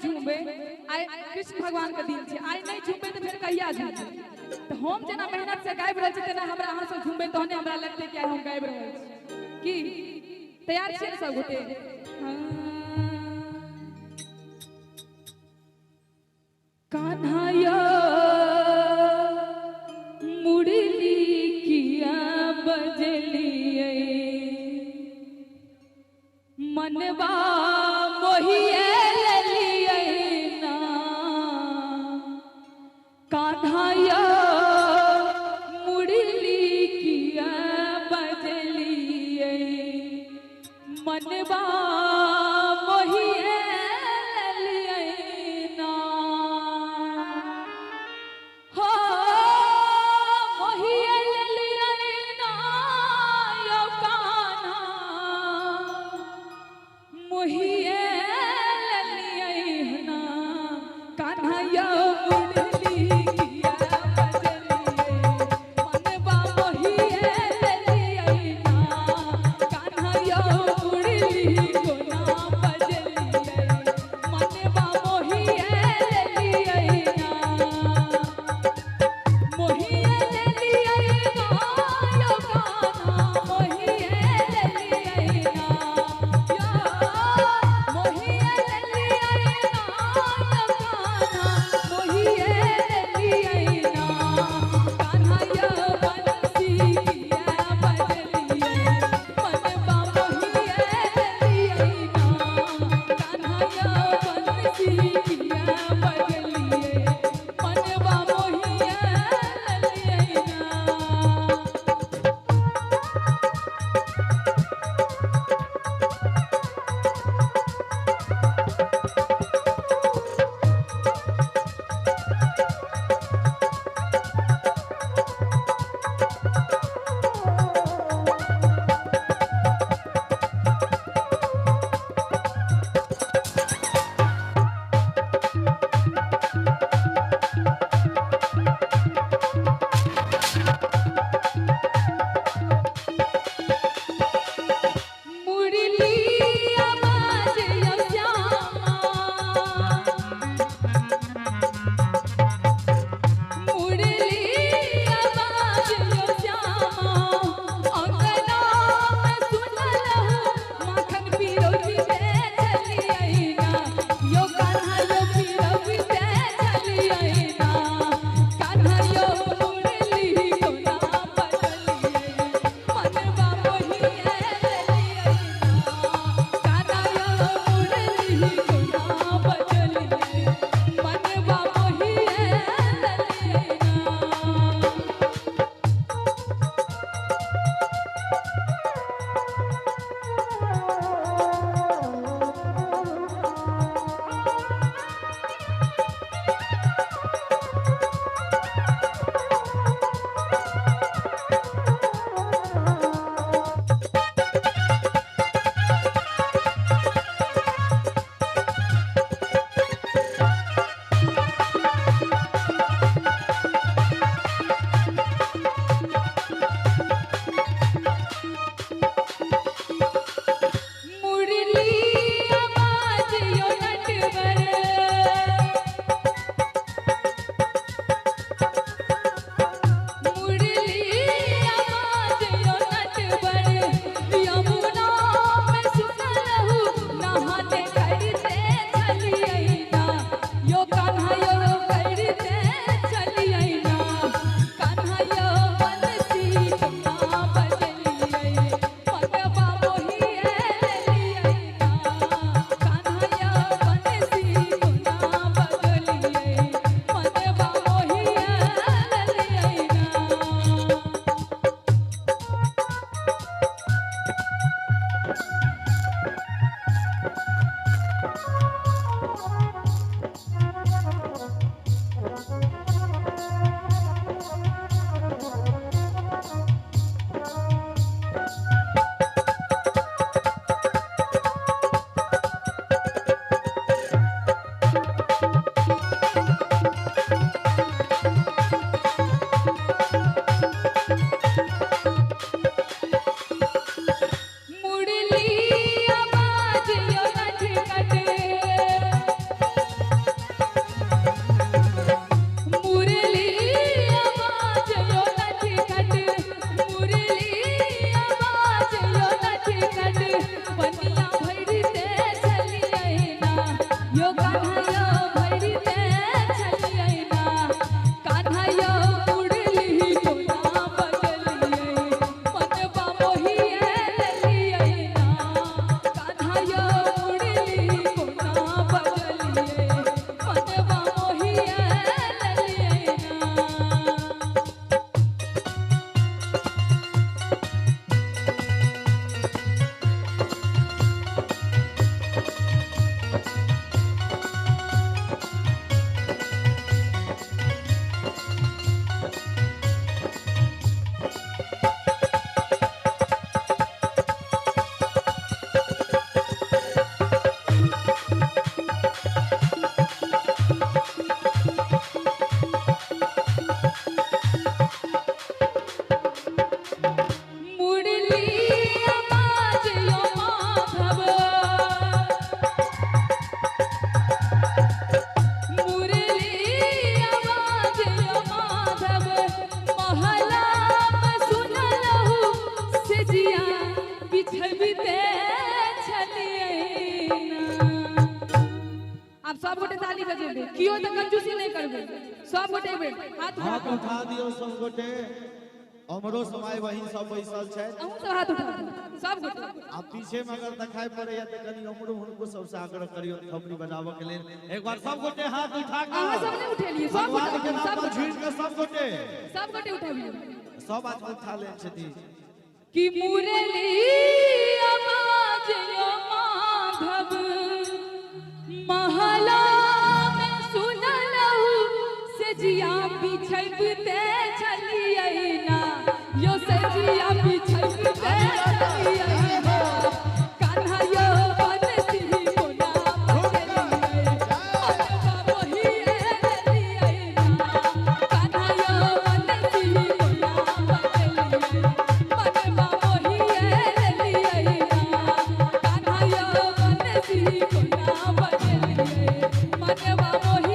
झूमबे, आइ कृष्ण भगवान के दिन छै, आइ नहीं झूमबे तऽ फेर कहिया झूमबे? तऽ हम जेना मेहनत से गाबि रहल छी तेना हमरा अहाँ सब झूमबे तहने हमरा लगतै कि आइ हम गाबि रहल छी। की तैयार छियै ने सब गोटे? कान्हा यौ मुरली किया बजलियै, मनवा मोहिए लेलियै ना। कान्हा यौ मुरली किया बजलियै, मनवा मोहिए लेलियै ना। हो मोहिए लेलियै ना यौ कान्हा, मोहिए लेलियै ना। कान्हा यौ मुरली किया बजलियै। मनवा मोहिए लेलियै ना। मुरली आवाज यो माधव, मुरली आवाज यो माधव, महला में सुनलहु सेजिया बिछबिते छलियै ना। आब सब गोटे ताली बजेबै, कियो तऽ कंजूसी नहि करबै, सब गोटे एक बेर हाथ उठा हाथ उठा दियौ सब गोटे। हमरो समय बहिन सब बैसल छथि। अहूँ सब हाथ उठा दियौ सब गोटे। आ पीछे में अगर देखाई पड़ैया तऽ कनि हमरो हुनको सबसँ आग्रह करियौ थपड़ी बजाबऽ के लेल। एक बार सब गोटे हाथ उठा कऽ अहाँ सब नहि उठेलियै, सब भगवान गोटे के नाम सब पर गोटे झुमि कऽ सब गोटे सब गोटे उठबियौ। सब हाथ उठा लेल छथिन। कि मुरली आवाज यो माधव, महला में सुनलहु सेजिया बिछबिते छलियै ना, यो सेजिया बिछबिते छलियै ना। कान्हा यो बनसी कोना बजेलियै, मनवा मोहिए लेलियै ना। कान्हा यो बनसी कोना बजेलियै, मनवा मोहिए लेलियै ना। कान्हा यो बनसी कोना बजेलियै, मनवा मोहिए